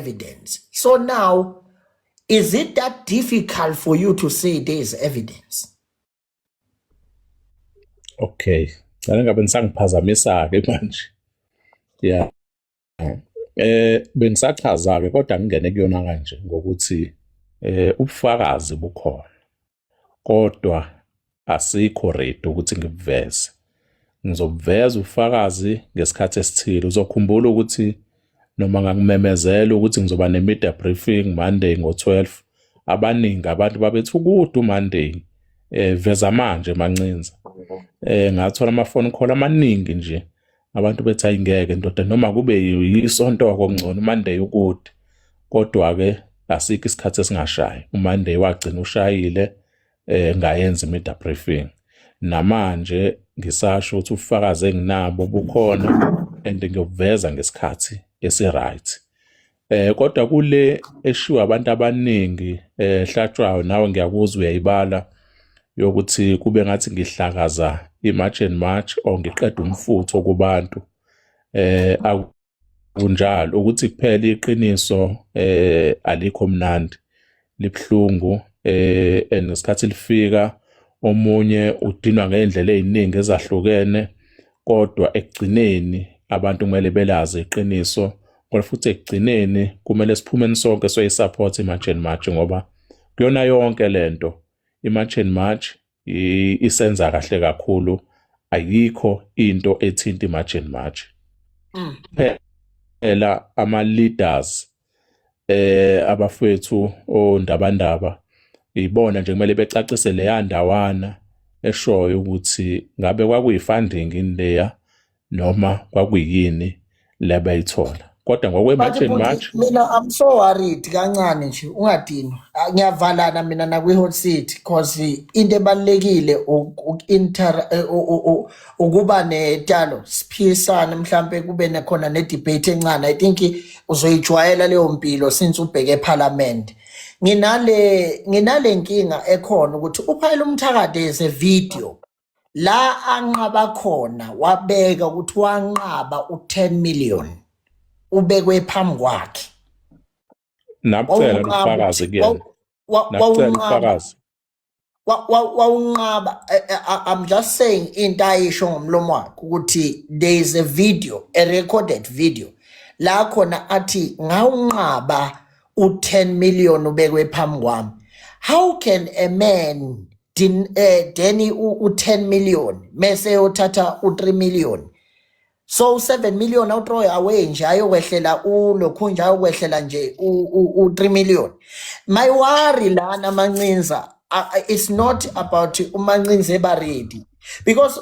evidence. So now, is it that difficult for you to say there is evidence? Okay. Cela ngabe nisangiphazamisa ke manje. Yeah. Bengisachaza ke, kodwa ngingene kuyona kanje ngokuthi ubufakazi bukhona. Kodwa asikho ready ukuthi ngibuveze. Ngizobuveza ubufakazi ngesikhathi esithile. Uzokhumbula ukuthi noma ngangimemezela ukuthi ngizoba ne-media briefing Monday ngo-12, abaningi abantu babethi ukude uMonday, veza manje, Mancinza. Ngathola ama phone call amaningi nje, abantu bethi, "Ayingeke ndoda, noma kube yisonto okungcono, uMonday ukude." Kodwa ke asikho isikhathi esingashayi. UMonday wagcina ushayile, ngayenza i-media briefing. Namanje ngisasho ukuthi ubufakazi enginabo bukhona and ngiyobuveza ngesikhathi esi-right. Kodwa kule eshiwo abantu abaningi, hlatshwayo, nawe ngiyakuzwa uyayibala, yokuthi kube ngathi ngihlakaza i-March and March or ngiqeda umfutho kubantu, akunjalo. Ukuthi kuphela iqiniso alikho mnandi, libhlungu, and ngesikhathi lifika omunye udinwa ngendlela eziningi ezahlukene. Kodwa ekugcineni abantu kumele belazi iqiniso, kodwa futhi ekugcineni kumele siphume sonke soyisupport i-March and March, ngoba kuyona yonke lento i-March and March isenza kahle kakhulu. Ayikho into ethinta i-March and March. Phela ama leaders, abafethu ondabandaba, ibona nje kumele becacise leya ndawana eshoyo ukuthi ngabe kwakuyi-funding yini leya noma kwakuyini le bayithola. Kodwa But ngokwe-March and bhuti, March mina I'm so worried kancane nje, ungadinwa. Ah, ngiyavalana mina nakwi-hot seat, 'cause into ebalulekile uku-inter ukuba netalo siphisane, mhlambe kube nekhona ne-debate encane. I think uzoyijwayela leyo mpilo since ubheke eParliament. Nginale nkinga ekhona ukuthi uphayela umthakathi is a video la anqaba khona, wabeka ukuthi wanqaba u10 million ubekwe phambi kwakhe. Nabucela Wawunqaba ubufakazi ukuthi kuyena. Nabucela wawunqaba ubufakazi. Wawunqaba. I'm just saying into ayisho ngomlomo wakhe ukuthi there is a video, a recorded video la khona athi ngawunqaba u10 million ubekwe phambi kwami. How can a man deny u10 million mase yothatha u3 million? So 7 million awuthrow away nje, ayokwehlela ulokhu nje, ayokwehlela nje u3 million. My worry lana, Mancinza, it's not about uMancinza eba ready because